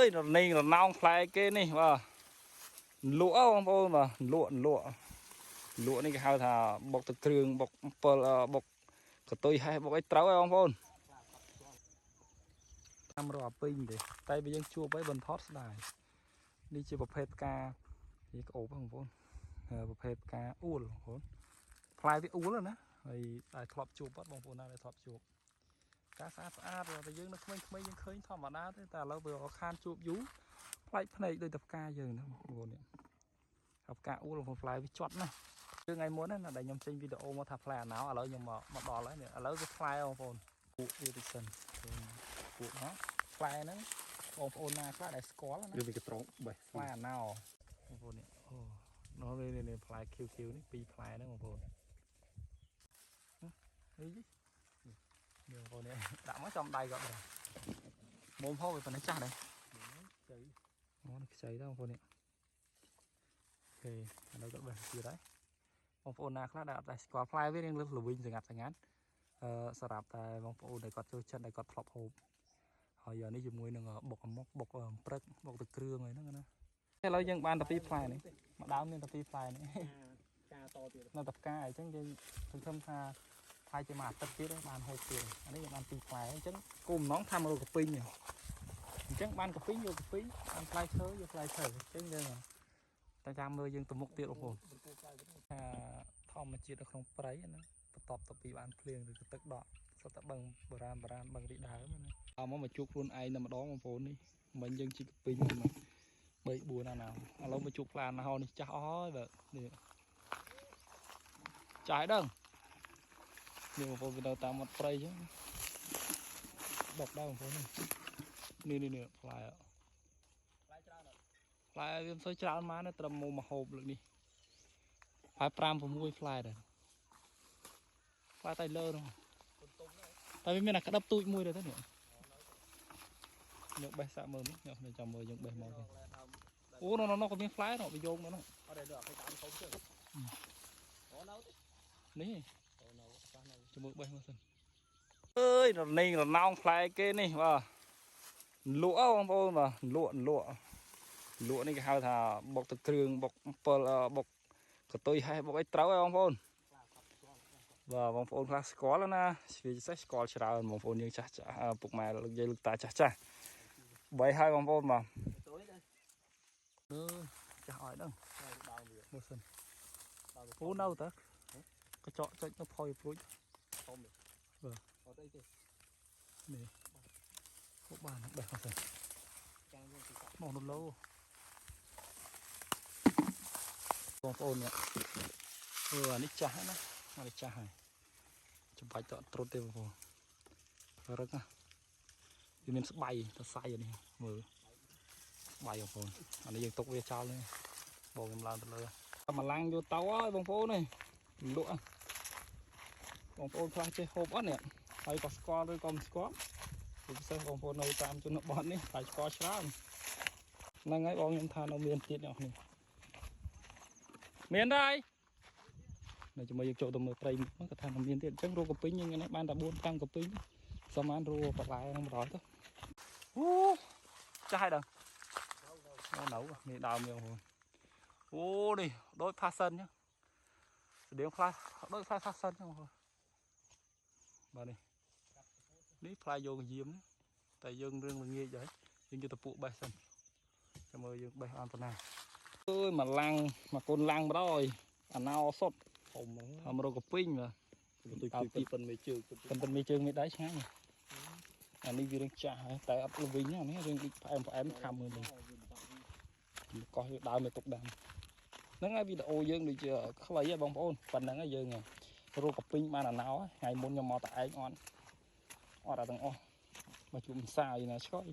យរនេងរណោងផ្លែគេនេះបាទលក់បងប្អូនបាទលក់លក់លក់នេះគេហៅថាបុកទឹកគ្រឿងបុកអំពិលអឺបុកកតុយហេះបុកអីត្រូវហើយបងប្អូនតាមរកអាពេញទេតែបើយើងជួបអីបន្ថតស្ដាយនេះជាប្រភេទផ្កាវាក្អូបបងប្អូនប្រភេទផ្កាអួលបងប្អូនផ្លែវាអួលណាហើយតែធ្លាប់ជួបអត់បងប្អូនណាដែលធ្លាប់ជួប ការស្អាតស្អាតតែយើងនៅក្មេងៗយើងឃើញធម្មតាទេតែឥឡូវវាខានជួបយូរប្លែកភ្នែកដូចតែផ្កាយើងហ្នឹងបងប្អូននេះហើយផ្កាអួលបងប្អូនផ្លែវាជាត់ណាស់គឺថ្ងៃមុនណាដែលខ្ញុំចេញវីដេអូមកថាផ្លែអាណៅឥឡូវខ្ញុំមកមកដល់ហើយនេះឥឡូវវាផ្លែបងប្អូនពួកវាតិចសិនពួកណាផ្លែហ្នឹងបងប្អូនណាខ្លះដែលស្គាល់ណា វាវាកត្រងបេះ ផ្លែអាណៅបងប្អូននេះអូនោះនេះនេះផ្លែ QQ នេះពីរផ្លែហ្នឹងបងប្អូននេះនេះបងប្អូននេះដាក់មកចំដៃគាត់ដែរមុំហូបវាប៉ុណ្ណេះចាស់ដែរ ចៃ អូនេះខ្ចីដែរបងប្អូននេះOK ឥឡូវគាត់បេះទៀតហើយបងប្អូនណាខ្លះដែលអត់ដែលស្គាល់ផ្លែវារៀងលឹះល្វីងសងាត់សងាត់អឺសម្រាប់តែបងប្អូនដែលគាត់ចូលចិត្តដែលគាត់ធ្លាប់ហូបហើយនេះជាមួយនឹងបុកអាមុកបុកព្រឹកបុកទឹកគ្រឿងអីហ្នឹងណាឥឡូវយើងបានតែពីរផ្លែនេះមួយដើមមានតែពីរផ្លែនេះ ការតទៀត នៅតែផ្កាអញ្ចឹងយើងសង្ឃឹមថាផ្លែជាមួយអាទិត្យទៀតបានហូបទៀតអានេះយើងបានពីរផ្លែអញ្ចឹងគោលបំណងថាមករកកាពីងអញ្ចឹងបានកាពីងយកកាពីងបានផ្លែឈើយកផ្លែឈើអញ្ចឹងយើងតែចាំមើលយើងទៅមុខទៀតបងប្អូនថាធម្មជាតិនៅក្នុងព្រៃណាបន្ទាប់ទៅពីបានភ្លៀងឬក៏ទឹកដក់សុទ្ធតែបឹងបុរាណបុរាណបឹងរីដើមណាអមកមកជួបខ្លួនឯងតែម្ដងបងប្អូននេះមិញយើងជីកាពីងមក3 4ណាណាឥឡូវមកជួបផ្លាណាហោនេះចាស់អស់ហើយបើនេះ ចាស់ឲ្យដឹងនេះបងប្អូនវានៅតាមមាត់ព្រៃអញ្ចឹងដកដែរបងប្អូននេះនេះនេះនេះផ្លែ ផ្លែច្រើនអត់ ផ្លែវាមិនសូវច្រើនម៉ានទេត្រឹមមកមកហូបលើកនេះផ្លែ5 6ផ្លែដែរផ្លែតែលើនោះតែវាមានអាក្តាប់ទូចមួយដែរទៅនេះយកបេះសាក់មើលនេះខ្ញុំចាំមើលយើងបេះមកទេអូនោះនោះក៏មានផ្លែនោះវាយោងនោះ អត់ទេដល់ឲ្យតាមធំជើងអូនៅទេ នេះ អូនៅខ្លះនៅ ជាមួយបេះមកសិនអើយរនេងរណោងផ្លែគេនេះបាទលក់បងប្អូនបាទលក់លក់លក់នេះគេហៅថាបុកទឹកគ្រឿងបុកអំពិលបុកកតុយហេះបុកអីត្រូវហើយបងប្អូនបាទបងប្អូនខ្លះស្គាល់ណាវាពិសេសស្គាល់ច្រើនបងប្អូនយើងចាស់ចាស់ពុកម៉ែលោកយាយលោកតាចាស់ចាស់បីហើយបងប្អូនបាទ ទៅដែរ អឺចាស់អត់ដឹង ដើមវា មើលសិន ដើម ពូនៅតើកញ្ចក់ចុចនៅផុយព្រួច ធំ បាទ អត់អីទេ នេះហូបបានបេះមកសិន ចាំយើងទៅសាក់ មកនោះលោបងប្អូននេះអឺអានេះចាស់ហើយណាអានេះចាស់ហើយចំបាច់តអត់ត្រុតទេបងប្អូនរឹងណាវាមានស្បៃតសៃអានេះមើលស្បៃបងប្អូនអានេះយើងទុកវាចោលនេះបងខ្ញុំឡើងទៅលើកម្លាំងយកទៅហើយបងប្អូននេះលក់បងប្អូនខ្លះចេះហូបអត់នេះហើយក៏ស្គាល់ឬក៏មិនស្គាល់ពិសេសបងប្អូននៅតាមជនបទនេះតែស្គាល់ច្រើនហ្នឹងហើយបងខ្ញុំថានៅមានទៀតអ្នកនេះមានដែរនៅជាមួយយើងចូលទៅមើលព្រៃមុខហ្នឹងគាត់ថានៅមានទៀតអញ្ចឹងរកកពីងយើងនេះបានតែ4 5កពីងសមបានរកបន្លែហ្នឹងម្ដងទៅអូចាស់ហើយដល់អូនៅនេះដើមយើងបងអូនេះដូចផាសិនអញ្ចឹងស្តៀងផ្លែដូចផ្លែផាសិនអញ្ចឹងបងបាទនេះនេះផ្លែយកយាមតែយើងរឿងល្ងាចហើយយើងយកទៅពួកបេះសិនចាំមើលយើងបេះបានប៉ុណ្ណាអើយមកឡាំងមកកូនឡាំងម្ដងអាណោសុត ធំហ្នឹង ធ្វើមករកកពីងបាទ ទៅជួយពីប៉ុនមេជើង ប៉ុន្តែមានជើងមានដៃឆ្ងាញ់អានេះវារឿងចាស់ហើយតែអត់ល្វីងអានេះរឿងដូចផ្អែមផ្អែមខាំមើលនេះកោះយកដើមទៅទុកដាំហ្នឹងហើយវីដេអូយើងដូចជាខ្លីហ៎បងប្អូនប៉ុណ្ណឹងហើយយើងរកកពីងបានអាណោថ្ងៃមុនខ្ញុំមកតែឯងអត់អត់អាទាំងអស់មកជួបសាយណាឆ្កយ